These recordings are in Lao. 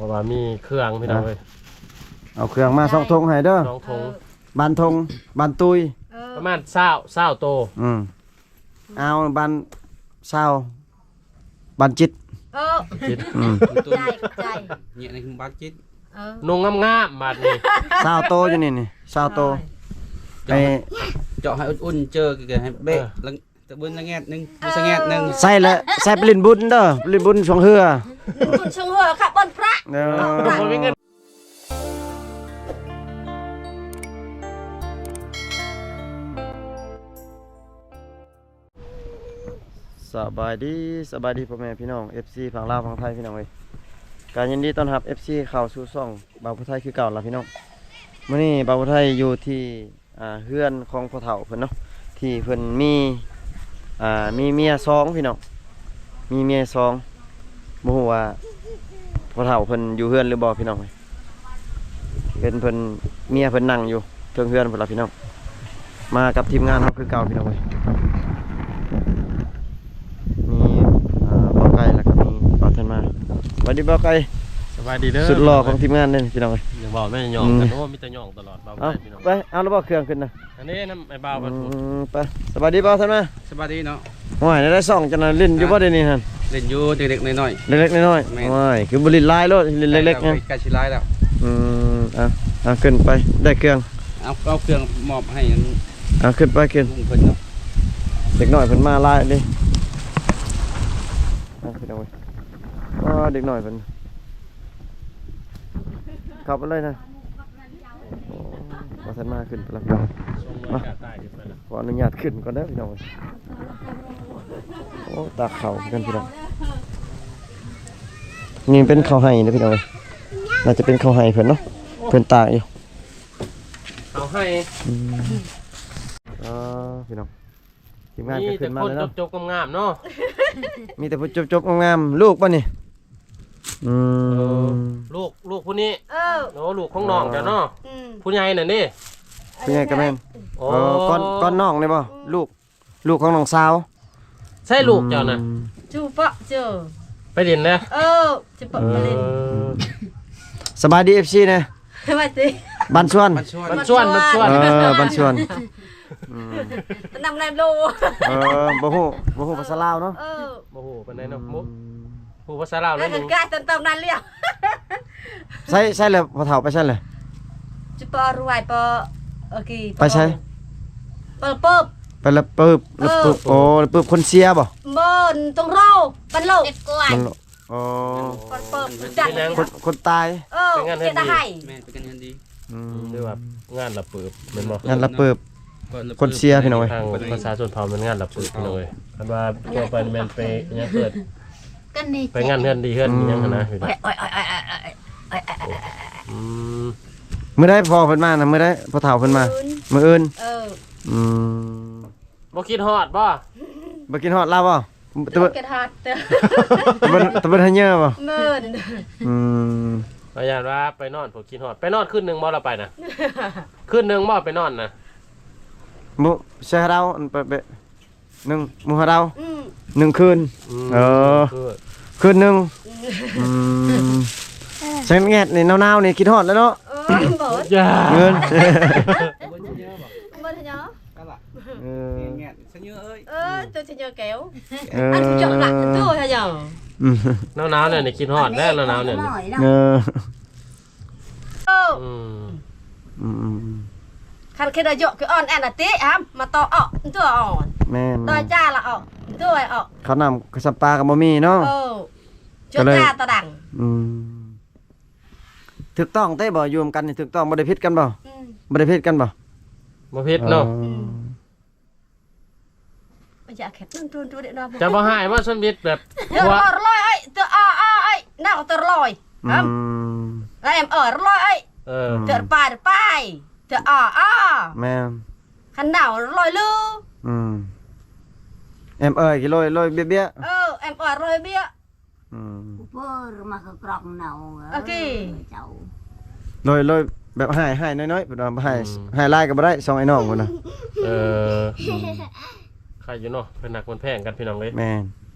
ພາະວ່າມີເຄື່ອງພີ່ນ້ອງເອີຍ ເອົາເຄື່ອງມາສອງຖົງໃຫ້ເດີ ສອງຖົງ ເອີ ບານຖົງ ບານຕຸ້ຍ ເອີ ປະມານຊາວ ຊາວໂຕ ອືມ ເອົາບານຊາວ ບານຈິດ ເອີ ຈິດ ອືມ ໃຈ ໃຈ ເຍະໃນບານຈິດ ເອີ ນຸ່ງງາມໆ ບາດນີ້ ຊາວໂຕຢູ່ນີ້ນີ້ ຊາວໂຕ ເອີ ໄອ້ ເຈາະໃຫ້ອຸ່ນໆ ເຈີໃຫ້ເບະ ເອີ ລະ ຕະບຶນລະແງດໜຶ່ງ ເອີ ສະແງດໜຶ່ງ ໃສ່ລະ ໃສ່ໄປຫຼິ້ນບຸນເດີ ຫຼິ້ນບຸນຊ່ວງເຮືອ ຫຼິ້ນບຸນຊ່ວງເຮືອ ຂະບົນພຣະ ເອີ ບໍ່ມີເງິນ ສະບາຍດີ ສະບາຍດີພໍ່ແມ່ພີ່ນ້ອງ ເອັຟຊີ ຝັ່ງລາວຝັ່ງໄທພີ່ນ້ອງເອີຍ ກະຍິນດີຕ້ອນຮັບ ເອັຟຊີ ເຂົ້າສູ່ຊ່ອງບ່າວຜູ້ໄທຄືເກົ່າລະພີ່ນ້ອງ ມື້ນີ້ບ່າວຜູ້ໄທຢູ່ທີ່ ອ່າ ເຮືອນຂອງພໍ່ເຖົ້າເພິ່ນເນາະ ທີ່ເພິ່ນມີ ອ່າ ມີເມຍສອງພີ່ນ້ອງ ມີເມຍສອງ ບໍ່ຮູ້ວ່າພໍ່ເຖົ້າເພິ່ນຢູ່ເຮືອນຫຼືບໍ່ພີ່ນ້ອງເອີຍ ເຫັນເພິ່ນ ເມຍເພິ່ນນັ່ງຢູ່ເທິງເຮືອນພຸ້ນລະພີ່ນ້ອງ ມາກັບທີມງານເຮົາຄືເກົ່າພີ່ນ້ອງເອີຍ ມີ ອ່າ ບ່າວໄກ່ ແລ້ວກໍມີບ່າວເທິນມາ ສະບາຍດີບ່າວໄກ່ ສະບາຍດີເດີ ສຸດຫຼໍ່ຂອງທີມງານເດ້ພີ່ນ້ອງເອີຍ ຢ່າເວົ້າແມ່ຫຍອກກັນ ອືມ ໂອ້ ມີແຕ່ຫຍອກຕະຫຼອດ ເອົາ ໄປ ເອົາລະບໍ່ເຄື່ອງຂຶ້ນນະ ອັນນີ້ນຳໄອ້ບ່າວເພິ່ນ ອືມ ໄປ ສະບາຍດີບ່າວເທິນມາ ສະບາຍດີເນາະ ໂອ້ຍ ໄດ້ສອງຈັ່ງນັ້ນ ຫຼິ້ນຢູ່ບໍ່ດຽວນີ້ຫັ້ນ ຫຼິ້ນຢູ່ເລັກໆນ້ອຍໆ ເລັກໆນ້ອຍໆ ແມ່ນ ໂອ້ຍ ຄືບໍ່ຫຼິ້ນຫຼາຍໂລດ ຫຼິ້ນເລັກໆ ໃກ້ຊິຫຼາຍແລ້ວ ອືມ ເອົາ ເອົາຂຶ້ນໄປ ໄດ້ເຄື່ອງ ເອົາ ເອົາເຄື່ອງມອບໃຫ້ອັນ ເອົາຂຶ້ນໄປຂຶ້ນ ເພິ່ນເນາະ ເດັກນ້ອຍເພິ່ນມາຫຼາຍເດ້ ເອົາ ພີ່ນ້ອງເອີຍ ອໍ ເດັກນ້ອຍເພິ່ນ ເຂົ້າໄປເລີຍນະ ໂອ້ ບໍ່ທັນມາ ຂຶ້ນໄປແລ້ວ ມາ ຂໍອະນຸຍາດຂຶ້ນກ່ອນເດີພີ່ນ້ອງ ໂອ້ ຕາກເຂົ້າຄືກັນພີ່ນ້ອງ ນີ້ເປັນເຂົ້າໄຮ່ເດີພີ່ນ້ອງ ໜ້າຈະເປັນເຂົ້າໄຮ່ເພິ່ນເນາະ ເພິ່ນຕາກຢູ່ ເຂົ້າໄຮ່ ອືມ ອໍ ພີ່ນ້ອງ ທີມງານກໍຂຶ້ນມາແລ້ວເນາະ ມີແຕ່ຄົນຈົບໆງາມໆເນາະ ມີແຕ່ຜູ້ຈົບໆງາມໆ ລູກບໍ່ນີ້? ອືມ ເອີ ລູກ ລູກຜູ້ນີ້ ເອີ ໂອ້ ລູກຂອງນ້ອງເຈົ້າເນາະ ອືມ ຜູ້ໃຫຍ່ນັ້ນເດ້ ຜູ້ໃຫຍ່ກໍແມ່ນ ໂອ້ ເອີ ກ່ອນ ກ່ອນນ້ອງນີ້ບໍ່? ອືມ ລູກ ລູກຂອງນ້ອງສາວ ໃຊ່ລູກເຈົ້ານະ? ອືມ ຈູປະເຈີ ໄປຫຼິ້ນແລ້ວ ເອີ ຈູປະໄປຫຼິ້ນ ເອີ ສະບາຍດີ ເອັຟຊີ ແດ່ ສະບາຍດີ ບ້ານສວນ ບ້ານສວນ ບ້ານສວນ ເອີ ບ້ານສວນ ອືມ ນຳນາຍໂລ ເອີ ບໍ່ຮູ້ ບໍ່ຮູ້ພາສາລາວເນາະ ເອີ ບໍ່ຮູ້ປານໃດເນາະ ອືມ ບໍ່ຮູ້ພາສາລາວໜ້ອຍໜຶ່ງ ກາຍຕາມນານລຽວ ໃສ່ ໃສ່ແລ້ວ ພໍ່ເຖົ້າໄປໃສ່ແລ້ວ ຈະປອລວຍ ປອ ໂອເຄ ໄປໃສ ປອລະປຶບ ໄປລະປຶບ ລະປຶບ ເອີ ໂອ້ ລະປຶບ ຄົນເຊຍບໍ່? ບໍ່ ຕົງໂຣ ປັນໂລ ມັນໂລ ອໍ ປອລະປຶບ ຄົນ ຄົນຕາຍ ເອີ ເຊຍຕາໄຫ ແມ່ນ ເປັນງານເຮືອນດີ ອືມ ຫຼືວ່າງານລະປຶບແມ່ນບໍ່? ງານລະປຶບ ຄົນເຊຍພີ່ນ້ອງເອີຍ ທາງພາສາຊົນເຜົ່າແມ່ນງານລະປຶບພີ່ນ້ອງເອີຍ ຄັນວ່າທົ່ວໄປແມ່ນໄປຫຍັງເກີດ ໄປງານເຮືອນດີເຮືອນອີ່ຫຍັງຫັ້ນນະ ອືມ ອືມ ມື້ໃດພໍ່ເພິ່ນມານະ? ມື້ໃດພໍ່ເຖົ້າເພິ່ນມາ? ມື້ອື່ນ ມື້ອື່ນ ເອີ ອືມ ບໍ່ຄິດຮອດບໍ່? ບໍ່ຄິດຮອດລາວບໍ່? ຕະເບີດ ຕະເບີດ ຕະເບີດ ຕະເບີດໄຮເຢີບໍ່? ແມ່ນ ອືມ ວ່າຢ້ານວ່າໄປນອນ ພວກຄິດຮອດ ໄປນອນຄືນໜຶ່ງບໍ່ລາວໄປນະ? ຄືນໜຶ່ງບໍ່ໄປນອນນະ? ໝູ່ເຊຮາວ ອັນໄປ ໄປ ໜຶ່ງ ໝູ່ຮາດາວ ອືມ ໜຶ່ງຄືນ ອືມ ເອີ ຄືນໜຶ່ງ ອືມ ອືມ ແສງແງດນີ້ໜາວໆນີ້ຄິດຮອດແລ້ວເນາະ ເອີ ເບີດ ເງິນ ເບີດເນາະ ເອີ ແງດ ຊະເຍີເອີຍ ເອີ ໂຕຊະເຍີແກ້ວ ເອີ ອັນເຈາະລະໂຕຊະເຍີ ອືມ ໜາວໆແນວນີ້ຄິດຮອດແລ້ວ ໜາວໆແນວນີ້ ເອີ ເອີ ອືມ ອືມ ຄັນຄິດວ່າເຍາະຄືອ່ອນແອນອະຕິ ຫຳ ມາຕໍ່ອອກຕົວອ່ອນ ແມ່ນ ຕໍ່ຈາລະອອກຕົວອອກ ເຂົ້ານ້ຳສຳປາກໍບໍ່ມີເນາະ ເອີ ຈົນຈາຕະດັງ ອືມ ຖືກຕ້ອງເຕະບໍ່? ຢູ່ນຳກັນນີ້ຖືກຕ້ອງ ບໍ່ໄດ້ຜິດກັນບໍ່? ອືມ ບໍ່ໄດ້ຜິດກັນບໍ່? ບໍ່ຜິດເນາະ ອືມ ເຈົ້າບໍ່ຮ້າຍບໍ່ ຊົນບິດແບບ ເອີ ເອີ ລອຍເອີຍ ເຕີ ອາ ອາ ເອີຍ ນາວເຕີ ລອຍ ອືມ ອາ ເອັມ ເອີ ລອຍເອີຍ ເອີ ເຕີ ປາຍ ປາຍ ເຕີ ອາ ອາ ແມ່ນ ຄັນນາວ ລອຍລື ອືມ ເອັມ ເອີ ກິໂລຍ ລອຍເບຍ ເອີ ເອັມ ເອີ ລອຍເບຍ ອືມ ເປີມາກະກຣອງເນົ່າ ໂອເຄ ເຈົ້າ ໂດຍ ໂດຍ ແບບໃຫ້ ໃຫ້ນ້ອຍໆ ເພິ່ນວ່າໃຫ້ ອືມ ໃຫ້ຫຼາຍກໍບໍ່ໄດ້ ສອງໄອ້ນ້ອງພຸ້ນນະ ເອີ ອືມ ໃຄຢູ່ເນາະ ເພິ່ນຮັກເພິ່ນແພງກັນພີ່ນ້ອງເອີຍ ແມ່ນ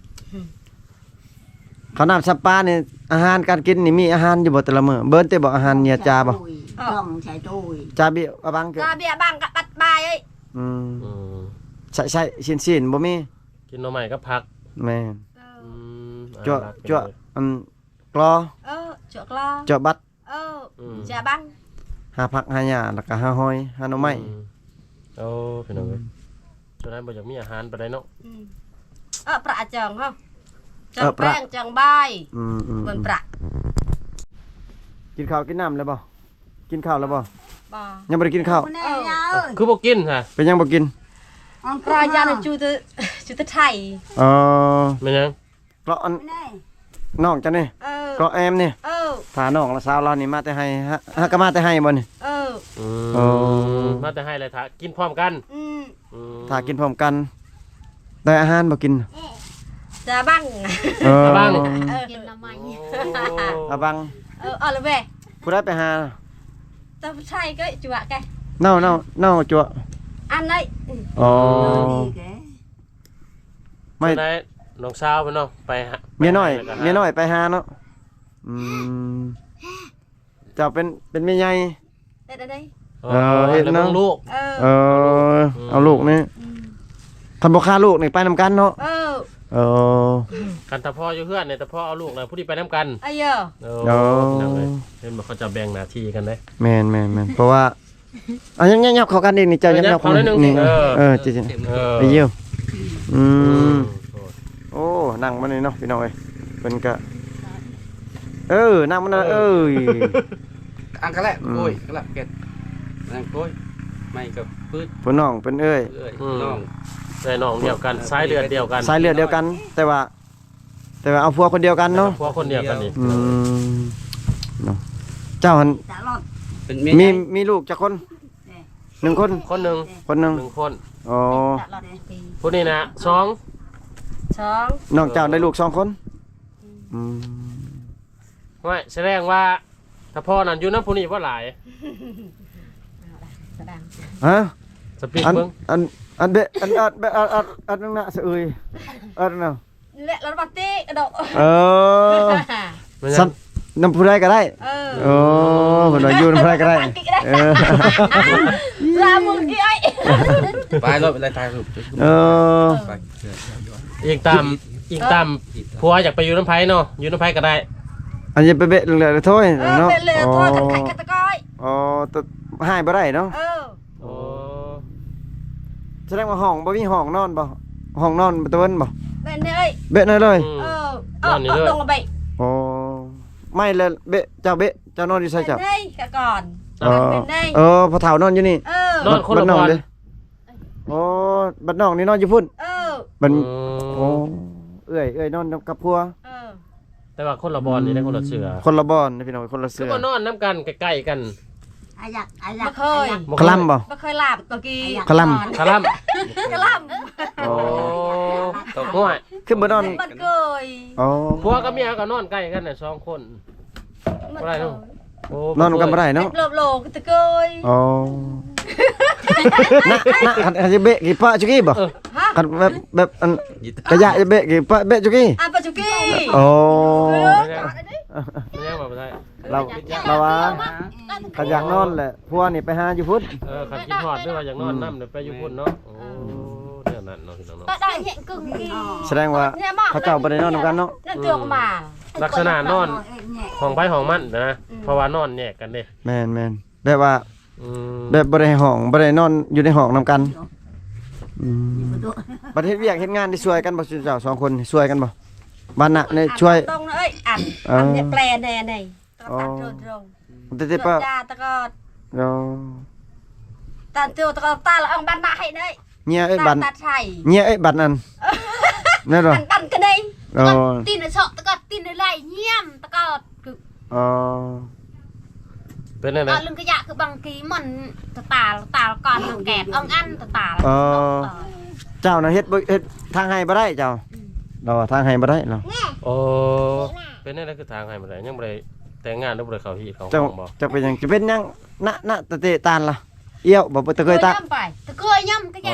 ອືມ ເຂົ້ານ້ຳຊຳປານີ້ ອາຫານການກິນນີ້ມີອາຫານຢູ່ບໍ່ແຕ່ລະມື້? ເບິ່ງແຕ່ບໍ່ ອາຫານເນຍຈາບໍ່? ຕ້ອງໃສ່ໂຕຍ ຈາເບຍອາບັງ ຈາເບຍອາບັງກະປັດບາຍ. ອືມ ອືມ ໃສ່ ໃສ່ຊີ້ນໆ ບໍ່ມີ? ກິນໜໍ່ໄມ້ກັບຜັກ. ແມ່ນ. ເອີ ອືມ ຈົວະ ຈົວະ ອັນ ກລໍ ເອີ ຈົວະກລໍ ຈົວະບັດ. ເອີ ອືມ ຈາບັງ ຫາຜັກຫາຫຍ້າ ແລ້ວກະຫາຫອຍ ຫາໜໍ່ໄມ້. ອືມ ໂອ້ ພີ່ນ້ອງເອີຍ ອືມ ສ່ວນຫຼາຍບໍ່ຢາກມີອາຫານປານໃດເນາະ. ອືມ ເອີ ປະຈອງເຮົາ ຈອງແປ້ງ ຈອງບາຍ. ອືມໆໆ ເພິ່ນປະ ກິນເຂົ້າກິນນ້ຳແລ້ວບໍ່? ກິນເຂົ້າແລ້ວບໍ່? ບໍ່ ຍັງບໍ່ໄດ້ກິນເຂົ້າ. ເອີ ຄືບໍ່ກິນຫະ? ເປັນຫຍັງບໍ່ກິນ? ປາຍານ ຈູແຕ່ ຈູແຕ່ໄທ. ອໍ ແມ່ນຫຍັງ? ເກາະອັນ ນ້ອງເຈົ້ານີ້ ເອີ ເກາະແອມນີ້. ເອີ ພານ້ອງລະສາວລາວນີ້ມາແຕ່ໄຮ່ ຫາ ຫາກະມາແຕ່ໄຮ່ບໍ່ນີ້? ເອີ ອືມ ເອີ ມາແຕ່ໄຮ່ແລ້ວຖ້າກິນພ້ອມກັນ. ອືມ ອືມ ຖ້າກິນພ້ອມກັນ. ໄດ້ອາຫານບໍ່ກິນ? ຈາບັງ ເອີ ຈາບັງ ເອີ ກິນໜໍ່ໄມ້. ໂອ້ ອາບັງ ເອີ ເອົາລະເວ ຜູ້ໃດໄປຫາ? ຕາໄຊກະຈົວະກະ ເນົ່າ ເນົ່າ ເນົ່າຈົວະ ອັນໃດ? ອໍ ໄມ່ ໄດ້ນ້ອງສາວເພິ່ນເນາະ ໄປຫາ ເມຍນ້ອຍ ໄປຫາ ເມຍນ້ອຍໄປຫາເນາະ. ອືມ ເຈົ້າເປັນ ເປັນແມ່ໃຫຍ່ ເຮັດອັນໃດ? ເອີ ເຮັດນຳລູກ. ເອີ ເອີ ອືມ ເອົາລູກນີ້ ອືມ ຄັນບໍ່ຄາລູກນີ້ໄປນຳກັນເນາະ. ເອີ ເອີ ຄັນຕາພໍ່ຢູ່ເຮືອນນີ້ ຕາພໍ່ເອົາລູກນະ ຜູ້ນີ້ໄປນຳກັນ. ເອີ ເອີ ພີ່ນ້ອງເອີຍ ເຫັນບໍ່ ເຂົາເຈົ້າແບ່ງໜ້າທີ່ກັນເດ້. ແມ່ນໆໆ ເພາະວ່າ ອ່ະ ຍັບ ຍັບ ຍັບເຂົ້າກັນອີກນີ້ ເຈົ້າ ເອີ ຍັບ ຍັບເຂົ້າໜ້ອຍໜຶ່ງ. ເອີ ເອີ ຈິ ຈິ ເອີ ໄປຢູ່. ອືມ ອືມ ໂອ້ ນັ່ງມານີ້ເນາະ ພີ່ນ້ອງເອີຍ ເພິ່ນກະ ເອີ ນັ່ງມານັ້ນ. ເອີ ເອີຍ ອັງກະແລະ ອືມ ໂອ້ຍ ກະລະເກັດ ນັ່ງໂອ້ຍ ໄມ້ກະພືດ ຜູ້ນ້ອງເປັນເອື້ອຍ ເອື້ອຍ ອືມ ນ້ອງ ເອື້ອຍນ້ອງດຽວກັນ ສາຍເລືອດດຽວກັນ ສາຍເລືອດດຽວກັນ ແຕ່ວ່າ ແຕ່ວ່າເອົາຜົວຄົນດຽວກັນເນາະ ແຕ່ຜົວຄົນດຽວກັນນີ້. ອືມ ເນາະ ເຈົ້າຫັ້ນ ເປັນເມຍ ມີ ມີລູກຈັກຄົນ? ໜຶ່ງຄົນ ຄົນໜຶ່ງ ຄົນໜຶ່ງ ໜຶ່ງຄົນ. ອໍ ຜູ້ນີ້ນະ ສອງ ສອງ ນ້ອງເຈົ້າໄດ້ລູກສອງຄົນ. ອືມ ອືມ ຫ້ວຍ ສະແດງວ່າ ຕາພໍ່ນັ້ນຢູ່ນຳຜູ້ນີ້ບໍ່ຫຼາຍ? ຮະ? ສະປີກ ອັນ ເບິ່ງ ອັນ ອັນເບະ ອັນ ອັດ ເບະ ອັດ ອັດ ອັດ ອັດ ໜຶ່ງນະ ສະເອີຍ ອັດນະ ແລະລະບັດຕິກະໂດ. ເອີ ແມ່ນຫຍັງ? ຊຳ ນຳຜູ້ໃດກະໄດ້. ເອີ ໂອ້ ເພິ່ນວ່າຢູ່ນຳໃຜກະໄດ້. ເອີ ລາມຸນກີ້ເອີຍ ໄປໂລດ ໄປຖ່າຍຮູບ. ເອີ ໄປ ອີງຕາມ ອີງຕາມ ເອີ ຜົວຢາກໄປຢູ່ນຳໃຜເນາະ ຢູ່ນຳໃຜກະໄດ້. ອັນຢ່າໄປເບະເຫຼືອໂທຍເນາະ. ເອີ ເບະເຫຼືອໂທຍ ອໍ ຄັນໄຂ້ຄັນຕະກອຍ. ອໍ ແຕ່ຮ້າຍບໍ່ໄດ້ເນາະ. ເອີ ໂອ້ ສະແດງວ່າຫ້ອງ ບໍ່ມີຫ້ອງນອນບໍ່? ຫ້ອງນອນຕະເວັນບໍ່? ເບະເລີຍ ເບະເລີຍ. ອືມ ເອີ ນອນນີ້ເລີຍ ລົງມາເບະ. ອໍ ໄມ້ແລ້ວເບະ ເຈົ້າເບະ ເຈົ້ານອນຢູ່ໃສເຈົ້າ? ເບະເລີຍກະກ່ອນ. ອໍ ເອີ ພໍ່ເຖົ້ານອນຢູ່ນີ້. ເອີ ນອນຄົນລະບ່ອນ. ໂອ້ ບັດນ້ອງນີ້ນອນຢູ່ພຸ້ນ. ເອີ ບັດ ອືມ ໂອ້ ເອື້ອຍ ເອື້ອຍນອນກັບຜົວ. ເອີ ແຕ່ວ່າຄົນລະບ່ອນນີ້ເດ້ ອືມ ຄົນລະເຊື່ອ ຄົນລະບ່ອນພີ່ນ້ອງ ຄົນລະເຊື່ອ. ຄືບໍ່ນອນນຳກັນໃກ້ໆກັນ? ອາຍັກ ອາຍັກ ບໍ່ເຄີຍ ບໍ່ເຄີຍ ຄະລຳບໍ່? ບໍ່ເຄີຍລາບກະກີ້ ຄະລຳ ຄະລຳ ຄະລຳ. ໂອ້ ໂອ້ຍ ຄືບໍ່ນອນ ມັນເຄີຍ. ອໍ ຜົວກັບເມຍກະນອນໃກ້ກັນນະ ສອງຄົນ ບໍ່ໄດ້ເນາະ. ໂອ້ ນອນນຳກັນບໍ່ໄດ້ເນາະ. ໂລບໂລກະຕະເກີຍ. ອໍ ນະ ນະ ຄັນ ຄັນຊິເບະກີ້ປະຈຸກີ້ບໍ່? ເອີ ຮະ ຄັນແບບ ແບບອັນ ກະຢາກຈະເບະກີ້ປະ ເບະຈຸກີ້ ອາ ປະຈຸກີ້. ອໍ ເອີ ເປັນຫຍັງວ່າບໍ່ໄດ້? ລາວ ລາວວ່າຄັນຢາກນອນແຫຼະ ຜົວນີ້ໄປຫາຢູ່ພຸ້ນ. ເອີ ຄັນຄິດຮອດ ຫຼືວ່າຢາກນອນນຳ ອືມ ໄດ້ໄປຢູ່ພຸ້ນເນາະ. ໂອ້ ແນວນັ້ນເນາະ ພີ່ນ້ອງເນາະ. ສະແດງວ່າເຂົາເຈົ້າບໍ່ໄດ້ນອນນຳກັນເນາະ. ອືມ ລັກສະນະນອນຫ້ອງໃຜຫ້ອງມັນນະ. ອືມ ເພາະວ່ານອນແຍກກັນເດ້. ແມ່ນໆ ແບບວ່າ ອືມ ແບບບໍ່ໄດ້ຫ້ອງ ບໍ່ໄດ້ນອນຢູ່ໃນຫ້ອງນຳກັນ. ອືມ ບັດເຮັດວຽກເຮັດງານໄດ້ຊ່ວຍກັນບໍ່? ຊຸມເຈົ້າສອງຄົນນີ້ຊ່ວຍກັນບໍ່? ບ້ານນະນີ້ຊ່ວຍ ຕ້ອງເອີຍ ອັນ ເອີ ອັນນີ້ແປແດ່ນີ້. ອໍ ຕະກອດ ຕະກອດ ຕະກອດ. ອໍ ຕານໂຕຕະກອດຕາລະອອງບັນນະໃຫ້ເດີ. ເຍເອີຍບັນ ເຍເອີຍບັນອັນ ແມ່ນບໍ່? ບັນກະເນຍ. ອໍ ຕະກອດຕີນເຊາະ ຕະກອດຕີນໄຫຼ ຢ້ຽມ ຕະກອດ. ອໍ ເປັນແນວໃດ? ລຶງກະຍະຄືບາງທີມັນຕະຕາລ ຕາລກ່ອນແກດອອງອັນຕະຕາລ. ອໍ ເຈົ້ານະເຮັດບໍ່ ເຮັດທາງໄຮ່ບໍ່ໄດ້ເຈົ້າ. ອືມ ລາວວ່າທາງໄຮ່ບໍ່ໄດ້ລາວ. ໂອ້ ເປັນແນວໃດຄືທາງໄຮ່ບໍ່ໄດ້? ຍັງບໍ່ໄດ້ແຕ່ງງານ ຫຼືບໍ່ໄດ້ເຂົ້າຮີດເຂົ້າຫ້ອງບໍ່? ຈັກເປັນຫຍັງ ຈະເປັນຫຍັງ? ນະ ນະຕະເຕະຕານລະ ອຽວບໍ່ ບໍ່ຕະເຄີຍຕາ ຕະເຄີຍຍຳ ຕະເຄີຍຍຳກະຍະ.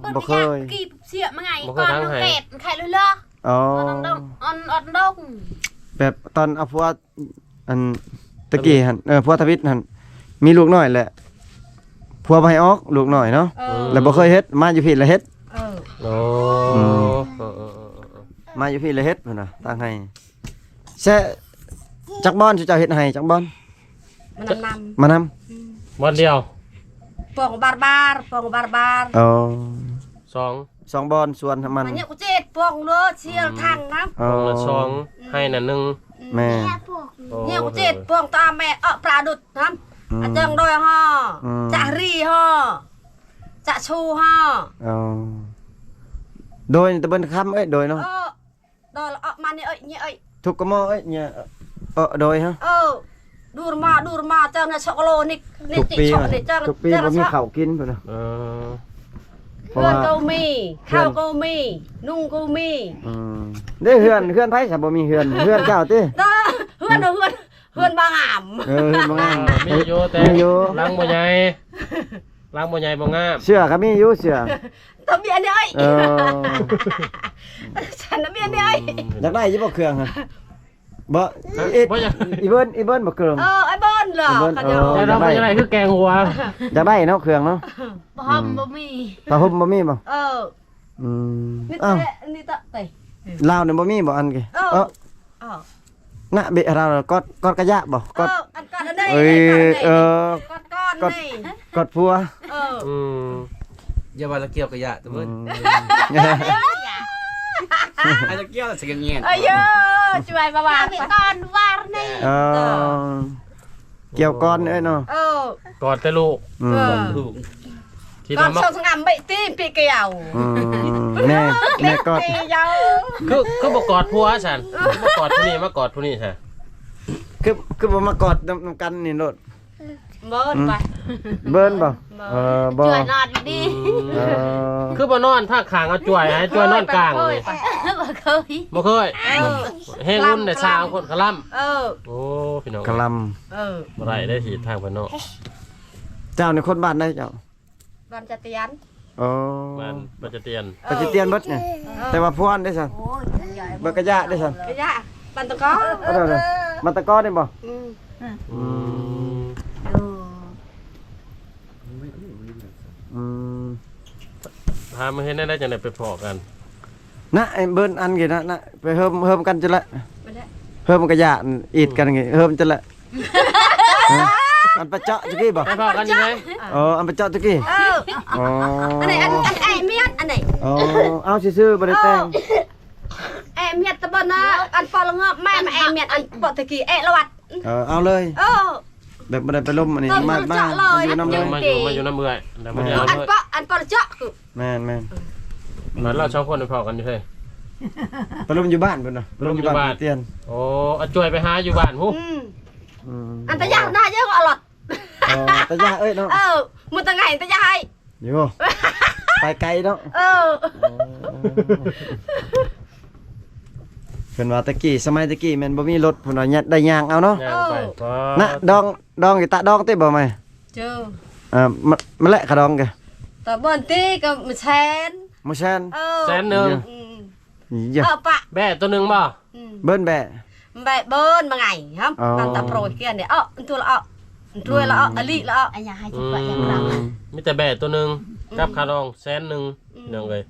ອໍ ບໍ່ເຄີຍ ກີບເສຍມາໄງ ບໍ່ເຄີຍ ກ່ອນທາງໄຮ່ ແກດໄຂ່ເລີ. ອໍ ອອນດອງ ອອນ ອອນດອງ ແບບຕອນເອົາຜົວ ອັນຕະກີ້ຫັ້ນ ເອີ ຜົວທຳອິດຫັ້ນ ມີລູກນ້ອຍແຫຼະ ຜົວບໍ່ໃຫ້ອອກລູກນ້ອຍເນາະ ເອີ ແລ້ວບໍ່ເຄີຍເຮັດ ມາຢູ່ພີ້ລະເຮັດ ເອີ ໂອ້ ອືມ ເອີໆໆໆ ມາຢູ່ພີ້ລະເຮັດ ເພິ່ນວ່າ ຕາງໄຮ່ ແຊະ ຈັກບ່ອນ ເຈົ້າເຮັດໄຮ່ຈັກບ່ອນ? ມານຳ ມານຳ ອືມ ບ່ອນດຽວ ປອງບາດບາດ ປອງບາດບາດ ອໍ ສອງ ສອງບ່ອນສວນມັນ ມັນເຍາະກູເຈັດປອງເດີ ຊຽວທັງນະ ອໍ ປອງລະສອງ ອືມ ໄຮ່ນະໜຶ່ງ ອືມ ແມ່ນ ໂອ້ ເຍາະກູເຈັດປອງຕາແມ່ເອາະປາດຸດນຳ ອືມ ອາເຈີງດອຍຫໍ ອືມ ຈາກຣີຫໍ ຈາກຊູຫໍ ອໍ ໂດຍ ຕະເບິນຄຳເອີຍ ໂດຍເນາະ ເອີ ໂດຍ ເອາະມານີ້ເອີຍ ນີ້ເອີຍ ທຸກກະມໍເອີຍ ນີ້ເອີຍ ໂດຍຮະ ເອີ ດູມາ ດູມາ ເຈົ້ານະ ຊອກໂລນິກ ນິກ ທຸກປີ ນີ້ເຈົ້າ ທຸກປີບໍ່ມີເຂົ້າກິນພຸ້ນນະ ເອີ ເພື່ອນກໍມີ ເພື່ອນ ເຂົ້າກໍມີ ນຸ່ງກໍມີ ອືມ ເດ້ ເຮືອນ ເຮືອນໃຜຊະບໍ່ມີເຮືອນ ເຮືອນເຈົ້າຕິ ເຮືອນ ເຮືອນ ເຮືອນ ເຮືອນບໍ່ງາມ ເອີ ເຮືອນບໍ່ງາມ ມີຢູ່ແຕ່ ມີຢູ່ ຫຼັງບໍ່ໃຫຍ່ ຫຼັງບໍ່ໃຫຍ່ບໍ່ງາມ ເສື້ອກໍມີຢູ່ເສື້ອ ຕະບຽນເອີຍ ເອີ ສັນຕະບຽນເອີຍ ອືມ ຢາກໄດ້ຢູ່ບໍ່ເຄື່ອງຫັ້ນ ບໍ່ ຮະ ອີ ອີ ບໍ່ຢາກ ອີເບິ່ນ ອີເບິ່ນບໍ່ເຄື່ອງ ເອີ ໄອ້ເບິ່ນເນາະ ເບິ່ນ ເອີ ຢາກໄດ້ ຢາກໄດ້ຄືແກງຫົວ ຢາກໄດ້ເນາະເຄື່ອງເນາະ ຜ້າຫົ່ມ ອືມ ບໍ່ມີ ຜ້າຫົ່ມບໍ່ມີບໍ່ ເອີ ອືມ ມີແຕ່ ອ້າວ ອັນນີ້ຕະໄປ ລາວນີ້ບໍ່ມີບໍ່ອັນກີ້ ເອີ ເອີ ເອີ ນະເບະ ເຮົາກອດ ກອດກະຍະບໍ່ ກອດ ເອີ ອັນກອດອັນນີ້ ເອີຍ ກອດອັນນີ້ ເອີ ກອດກ່ອນ ກອດ ນີ້ ກອດຜົວ ເອີ ອືມ ຢ່າວ່າລະກ່ຽວກະຍະຕະເບິ່ນ ອືມ ໃຫ້ລະກ່ຽວລະສະກະແຍນ ເອີຍ ຊ່ວຍມາວ່າ ກ່ອນວານນີ້ ເອີ ກ່ຽວກ່ອນເອີຍເນາະ ເອີ ກອດແຕ່ລູກ ອືມ ເອີ ກອດແຕ່ລູກ ຄິດວ່າມາ ສອງສາມເບະຕີນປີກຽວ ອືມ ແມ່ ແມ່ກອດ ຄື ຄືບໍ່ກອດຜົວຊັ້ນ ຄືບໍ່ກອດຜູ້ນີ້ມາກອດຜູ້ນີ້ຊະ ຄື ຄືບໍ່ມາກອດນຳ ນຳກັນນີ້ໂລດ ເບິ່ນ ອືມ ໄປ ເບິ່ນບໍ່ ເອີ ບໍ່ ຈ່ວຍນອນດີ ອືມ ເອີ ຄືບໍ່ນອນທາງຂ້າງ ເອົາຈ່ວຍ ໃຫ້ຈ່ວຍນອນກາງ ບໍ່ເຄີຍ ບໍ່ເຄີຍ ເອີ ແຮງອຸ່ນໄດ້ຊາວຄົນກະລຳ ເອີ ໂອ້ ພີ່ນ້ອງ ກະລຳ ເອີ ບໍ່ໄດ້ເດ້ ທີ່ທາງເພິ່ນເນາະ ເຈົ້ານີ້ຄົນບ້ານໃດເຈົ້າ? ບ້ານຈະຕຽນ ອໍ ບ້ານປະຈະຕຽນ ເອີ ປະຈະຕຽນເບິດນີ້ ເອີ ແຕ່ວ່າພວນເດ້ຊັ້ນ ໂອ້ຍ ເບິດກະຍະເດ້ຊັ້ນ ກະຍະ ບ້ານຕະກອ ເອີ ບ້ານຕະກອນີ້ບໍ່? ອືມ ອືມ ເອີ ອືມ ຫາມາເຮັດແນວໃດຈັ່ງໄດ້ໄປພໍ້ກັນ ນະ ໄອ້ເບິ່ນອັນກີ້ນະ ນະ ໄປເຮີມ ເຮີມກັນຈັ່ງລະ ເຮີມກະຍະ ອີດກັນ ເຮີມຈັ່ງລະ ຮະ ອັນປະເຈາະຕະກີ້ບໍ່? ໄປພໍ້ກັນຢູ່ໃສ? ອໍ ອັນປະເຈາະຕະກີ້ ເອີ ອໍ ອັນນີ້ ອັນ ອັນແອມຽດ ອັນນີ້ ອໍ ເອົາຊື່ໆ ບໍ່ໄດ້ແຕ່ງ ແອມຽດຕະເບິ່ນນະ ອັນປະລະງອບແມ່ມາແອມຽດ ອັນປະຕະກີ້ແອລະວັດ ເອີ ເອົາເລີຍ ເອີ ແບບບໍ່ໄດ້ໄປລົມ ອັນນີ້ ເອີ ມາ ມາ ມາຢູ່ນຳເລີຍ ມາຢູ່ ມາຢູ່ນຳເອື້ອຍ ແລ້ວບໍ່ໄດ້ເອົາເລີຍ ອັນປະ ອັນປະລະເຈາະ ແມ່ນໆ ບາດລາວສອງຄົນໄປພໍ້ກັນຢູ່ໃສ? ໄປລົມຢູ່ບ້ານພຸ້ນນະ ໄປລົມຢູ່ບ້ານຕຽນ ໂອ້ ອາຈວຍໄປຫາຢູ່ບ້ານພຸ້ນ ອືມ ອືມ ອັນຕະຍາໜ້າເຢີອກໍອະລັດ ອໍ ຕະຍາເອີຍເນາະ ເອີ ມື້ຕະໄງຕະຍາໃຫ້ ຢູ່ ໄປໄກເນາະ ເອີ ໂອ້ ເພິ່ນວ່າແຕ່ກີ້ ສະໄໝແຕ່ກີ້ແມ່ນບໍ່ມີລົດ ເພິ່ນວ່າຍາ ໄດ້ຍ່າງເອົາເນາະ ຍ່າງໄປ ເອີ ນະ ດອງ ດອງ ຕະດອງຕິບໍ່ໃໝ່? ເຈີ ເອີ ມາ ມາແລະຂະດອງກະ ຕະເບິ່ນຕິກະໝື່ນແສນ ໝື່ນແສນ ເອີ ແສນໜຶ່ງ ອືມ ເອີ ປະ ແບ້ໂຕໜຶ່ງບໍ່? ອືມ ເບິ່ນແບ້ ແບ້ເບິ່ນມາໄງ ຮະ ອໍ ຕາມຕາໂປຣຍກຽນເດ ເອີ ອັນຕົວລະເອີ ອັນຕົວລະເອີ ອາລີລະເອີ ອັນຫຍັງໃຫ້ຊິປະຫຍັງລະ ອືມ ມີແຕ່ແບ້ໂຕໜຶ່ງ ອືມ ກັບຂະດອງແສນໜຶ່ງ ອືມ ພີ່ນ້ອງເອີຍ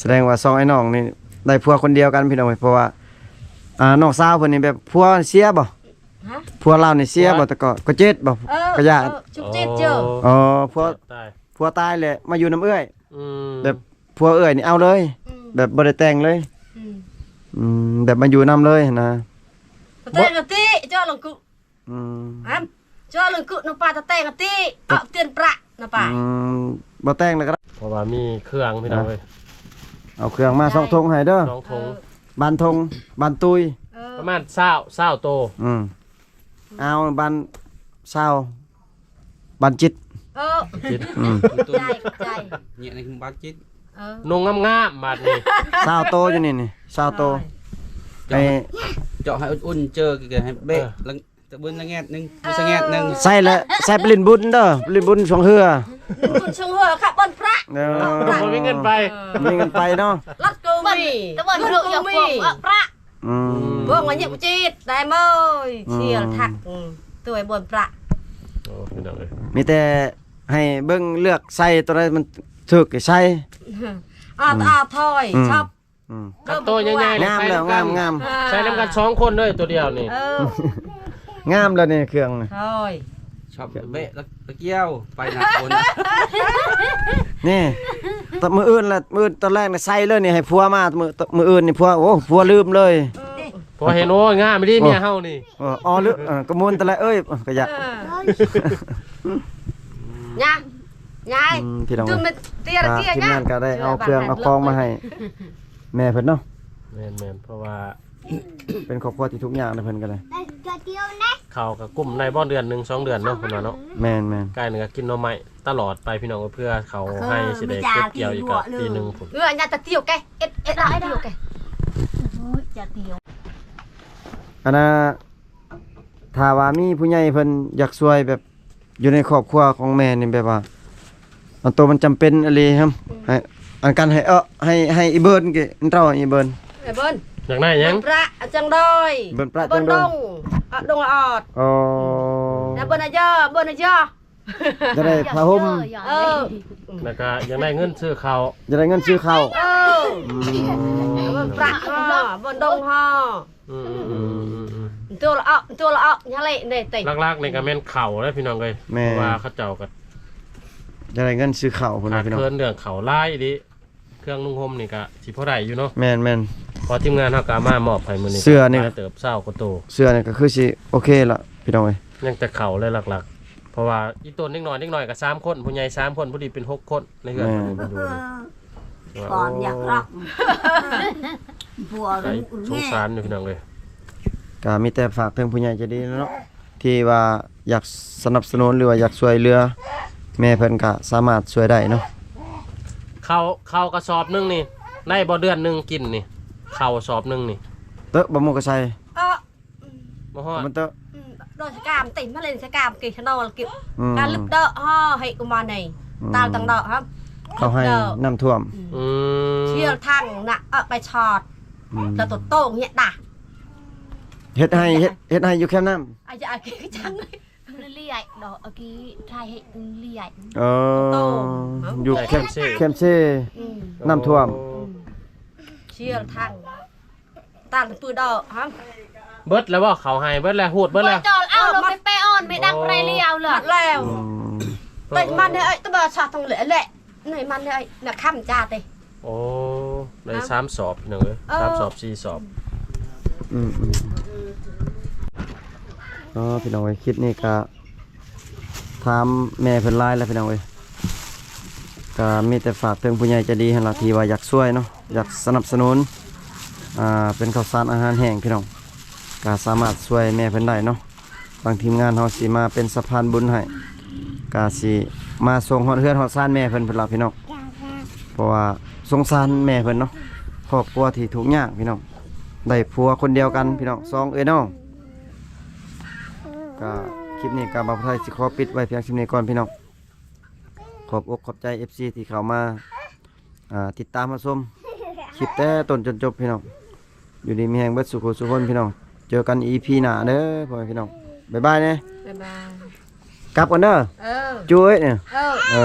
ສະແດງວ່າສອງອ້າຍນ້ອງນີ້ໄດ້ຜົວຄົນດຽວກັນ ພີ່ນ້ອງເອີຍ ເພາະວ່າ ອ່າ ນ້ອງສາວເພິ່ນນີ້ແບບຜົວເສຍບໍ່? ຮະ ຜົວລາວນີ້ເສຍບໍ່? ແຕ່ກໍ ກໍເຈັດບໍ່? ເອີ ກໍຢາ ເອີ ຈຸກຈິດເຈີ ອໍ ຜົວ ຕາຍ ຜົວຕາຍແລ້ວມາຢູ່ນຳເອື້ອຍ ອືມ ແບບຜົວເອື້ອຍນີ້ເອົາເລີຍ ອືມ ແບບບໍ່ໄດ້ແຕ່ງເລີຍ ອືມ ອືມ ແບບມາຢູ່ນຳເລີຍຫັ້ນນະ ແຕ່ງກະຕິ ເຈາະລົງກຸ ອືມ ຮະ ເຈາະລົງກຸນຳປາ ແຕ່ງກະຕິ ເອົາຕຽນປະນຳປາ ອືມ ບໍ່ແຕ່ງແລ້ວກໍໄດ້ ເພາະວ່າມີເຄື່ອງ ພີ່ນ້ອງເອີຍ ເອົາເຄື່ອງມາສອງຖົງໃຫ້ເດີ ສອງຖົງ ເອີ ບານຖົງ ບານຕຸ້ຍ ເອີ ປະມານຊາວ ຊາວໂຕ ອືມ ເອົາບານຊາວ ບານຈິດ ເອີ ຈິດ ອືມ ໃຈ ໃຈ ເຍ ໃນບານຈິດ ເອີ ນຸ່ງງາມໆ ບາດນີ້ ຊາວໂຕຢູ່ນີ້ນີ້ ຊາວໂຕ ເອີ ໃຫ້ ເຈາະ ເຈາະໃຫ້ອຸ່ນໆ ເຈີ ໃຫ້ເບະ ເອີ ລະ ຕະເບິ່ນລະແງດໜຶ່ງ ເອີ ສະແງດໜຶ່ງ ໃສ່ລະ ໃສ່ໄປຫຼິ້ນບຸນເດີ ຫຼິ້ນບຸນຊ່ວງເຮືອ ຫຼິ້ນບຸນຊ່ວງເຮືອ ຂະເບິ່ນພະ ເອີ ບໍ່ມີເງິນໄປ ເອີ ບໍ່ມີເງິນໄປເນາະ ລັດກໍມີ ແຕ່ວ່າເລື່ອງຢາກພວງເອົາປະ ອືມ ພວງມາຫຍິບຈີດໄດ້ເມີຍ ອືມ ເຊຍທັກ ອືມ ຕົວຍບ່ອນປະ ໂອ້ ພີ່ນ້ອງເອີຍ ມີແຕ່ໃຫ້ເບິ່ງເລືອກໃສ່ຕົວໃດມັນຖືກໃສ່ ອາ ອືມ ອາ ຖອຍ ອືມ ຊອບ ອືມ ຄັນໂຕໃຫຍ່ໆ ງາມແລ້ວ ງາມ ງາມ ໃສ່ນຳກັນສອງຄົນເລີຍ ຕົວດຽວນີ້ ເອີ ງາມແລ້ວນີ້ເຄື່ອງ ໂອ້ຍ ຊອບເບະລະກຽວໄປນະຄົນ ນີ້ ຕອນມື້ອື່ນລະ ມື້ຕອນແລກນະໃສ່ເລີຍນີ້ ໃຫ້ຜົວມາ ມື້ ມື້ອື່ນນີ້ຜົວ ໂອ້ ຜົວລືມເລີຍ ເອີ ຜົວເຫັນ ໂອ້ຍ ງາມອີ່ຫຼີ ໂອ້ ເມຍເຮົານີ້ ເອີ ອໍ ລືມ ເອີ ກະມຸນຕະແລະເອີຍ ກະຢາກ ເອີ ຍາຍ ຍາຍ ອືມ ພີ່ນ້ອງ ຈຸມເມຍເຕຍລະກຽວ ທີມງານກະໄດ້ເອົາເຄື່ອງເອົາຂອງມາໃຫ້ ແມ່ເພິ່ນເນາະ ແມ່ນໆ ເພາະວ່າເປັນຄອບຄົວທີ່ທຸກຍາກນະ ເພິ່ນກໍໄດ້ ເຂົ້າກໍກຸ້ມໄດ້ບໍ່ເດືອນໜຶ່ງສອງເດືອນເນາະ ເພິ່ນວ່າເນາະ ແມ່ນໆ ກາຍໜຶ່ງກໍກິນໜໍ່ໄມ້ຕະຫຼອດໄປ ພີ່ນ້ອງ ເພື່ອເຂົ້າໄຮ່ຊິໄດ້ເກັບກ່ຽວອີກກໍປີໜຶ່ງພຸ້ນ ເອີ ອັນນັ້ນຕະຕຽວແກ ເອັດ ເອັດຕຽວແກ ໂອ້ຍ ຈະຕຽວ ອັນນ່າ ຖ້າວ່າມີຜູ້ໃຫຍ່ເພິ່ນຢາກຊ່ວຍແບບ ຢູ່ໃນຄອບຄົວຂອງແມ່ນີ້ແບບວ່າ ອັນໂຕມັນຈຳເປັນອີ່ຫຼີ ອືມ ໃຫ້ ອັນກັນໃຫ້ ເອີ ໃຫ້ ໃຫ້ອີ່ເບີນ ເຈົ້າອີ່ເບີນ ໄອ້ເບີນ ຢາກໄດ້ຫຍັງ ເບີນປະ ອາ ຈັ່ງດອຍ ເບີນປະ ເບີນດົງ ອາ ດົງອອດ ອໍ ແລ້ວເບີນອາເຢີ ເບີນອາເຢີ ຢາກໄດ້ຜ້າຫົ່ມ ເອີ ແລ້ວກໍຢາກໄດ້ເງິນຊື້ເຂົ້າ ຢາກໄດ້ເງິນຊື້ເຂົ້າ ເອີ ອືມ ເບີນປະ ເອີ ເບີນດົງ ອືມໆໆໆ ຕົວລະອອກ ຕົວລະອອກ ຍາເລເນ ຫຼັກໆນີ້ກໍແມ່ນເຂົ້າເດ້ພີ່ນ້ອງເອີຍ ແມ່ນ ເພາະວ່າເຂົາເຈົ້າກໍຢາກໄດ້ເງິນຊື້ເຂົ້າພຸ້ນນະພີ່ນ້ອງ ຂາດເຂີນເລື່ອງເຂົ້າຫຼາຍອີ່ຫຼີ ເຄື່ອງນຸ່ງຫົ່ມນີ້ກໍຊິພໍໄດ້ຢູ່ເນາະ ແມ່ນໆ ເພາະທີມງານເຮົາກໍເອົາມາມອບໃຫ້ມື້ນີ້ ເສື້ອນີ້ກໍເຕີບ ຊາວກວ່າໂຕ ເສື້ອນີ້ກໍຄືຊິໂອເຄລະພີ່ນ້ອງເອີຍ ຍັງແຕ່ເຂົ້າເລີຍຫຼັກໆ ເພາະວ່າອີ່ຕົນເດັກນ້ອຍ ເດັກນ້ອຍກໍສາມຄົນ ຜູ້ໃຫຍ່ສາມຄົນ ພໍດີເປັນຫົກຄົນ ໃນເຮືອນ ແມ່ນ ມັນຢູ່ນີ້ ກ່ອນຢາກລັກ ຜົວ ສງສານຢູ່ພີ່ນ້ອງເອີຍ ກໍມີແຕ່ຝາກເຖິງຜູ້ໃຫຍ່ໃຈດີເນາະ ທີ່ວ່າຢາກສະໜັບສະໜູນ ຫຼືວ່າຢາກຊ່ວຍເຫຼືອແມ່ເພິ່ນ ກໍສາມາດຊ່ວຍໄດ້ເນາະ ເຂົ້າ ເຂົ້າກະສອບໜຶ່ງນີ້ ໄດ້ບໍ່ເດືອນໜຶ່ງກິນນີ້ ເຂົ້າສອບໜຶ່ງນີ້ ເຕີ ບໍ່ໝູກະໄຊ ເອີ ບໍ່ຮອດ ມັນເຕີ ອືມ ໂດຍສະກາມຕິມາເຫຼັ້ນສະກາມກິນຂະໜອລກິນ ອືມ ການລຶບເດີຮໍໃຫ້ກຸມາໃນ ອືມ ຕາລຕັງເດີຮະ ເຂົາໃຫ້ນ້ຳຖ້ວມ ອືມ ອືມ ເຊຍທັງນະ ເອີ ໄປຊອດ ອືມ ແລ້ວໂຕໂຕງເຮັດດາ ເຮັດໃຫ້ ເຮັດ ເຮັດໃຫ້ຢູ່ແຄມນ້ຳ ອາຈານກິນຈັງ ລຽຍ ດອກອາກີ ຖ່າຍໃຫ້ລຽຍ ເອີ ໂຕງ ຢູ່ແຄມເຊ ແຄມເຊ ອືມ ນ້ຳຖ້ວມ ອືມ ເຊຍທັງ ຕານປືດອກຮະ ເບິດແລ້ວບໍ່ ເຂົາໃຫ້ເບິດແລ້ວ ຮູດເບິດແລ້ວ ຈອລເອົາລົງໄປແປອອນ ໄມ່ດັງໄປລຽວເລີຍ ແລ້ວ ອືມ ໄປມັນໃຫ້ໄອ້ຕະບາຊາຕ້ອງແຫຼະແຫຼະ ໃນມັນໃຫ້ນະຄຳຈາເຕ ໂອ້ ໄດ້ສາມສອບພີ່ນ້ອງເອີຍ ເອີ ສາມສອບ ສີ່ສອບ ອືມໆ ອໍ ພີ່ນ້ອງເອີຍ ຄລິບນີ້ກະ ຖາມແມ່ເພິ່ນຫຼາຍແລ້ວພີ່ນ້ອງເອີຍ ກະມີແຕ່ຝາກເຖິງຜູ້ໃຫຍ່ໃຈດີຫັ້ນລະ ທີ່ວ່າຢາກຊ່ວຍເນາະ ຢາກສະໜັບສະໜູນ ອ່າ ເປັນເຂົ້າສານອາຫານແຫ້ງພີ່ນ້ອງ ກະສາມາດຊ່ວຍແມ່ເພິ່ນໄດ້ເນາະ ທາງທີມງານເຮົາຊິມາເປັນສະພານບຸນໃຫ້ ກະຊິມາສົ່ງຮອດເຮືອນຮອດຊານແມ່ເພິ່ນພຸ້ນລະພີ່ນ້ອງ ເພາະວ່າສົງສານແມ່ເພິ່ນເນາະ ຄອບຄົວທີ່ທຸກຍາກພີ່ນ້ອງ ໄດ້ຜົວຄົນດຽວກັນພີ່ນ້ອງ ສອງເອື້ອຍນ້ອງ ກະຄລິບນີ້ກະບ່າວໄທຊິຂໍປິດໄວ້ພຽງສ່ຳນີ້ກ່ອນພີ່ນ້ອງ ຂອບອົກຂອບໃຈເອັຟຊີທີ່ເຂົ້າມາ ອ່າ ຕິດຕາມຮັບຊົມຄລິບແຕ່ຕົ້ນຈົນຈົບພີ່ນ້ອງ ຢູ່ດີມີແຮງເບິດສູ່ຜູ້ສູ່ຄົນພີ່ນ້ອງ ເຈີກັນອີພີໜ້າເດີພໍ່ແມ່ພີ່ນ້ອງ ບາຍບາຍແດ່ ບາຍບາຍ ກັບກ່ອນເດີ ເອີ ຈຸ້ຍເອີຍ ເອີ ເອີ.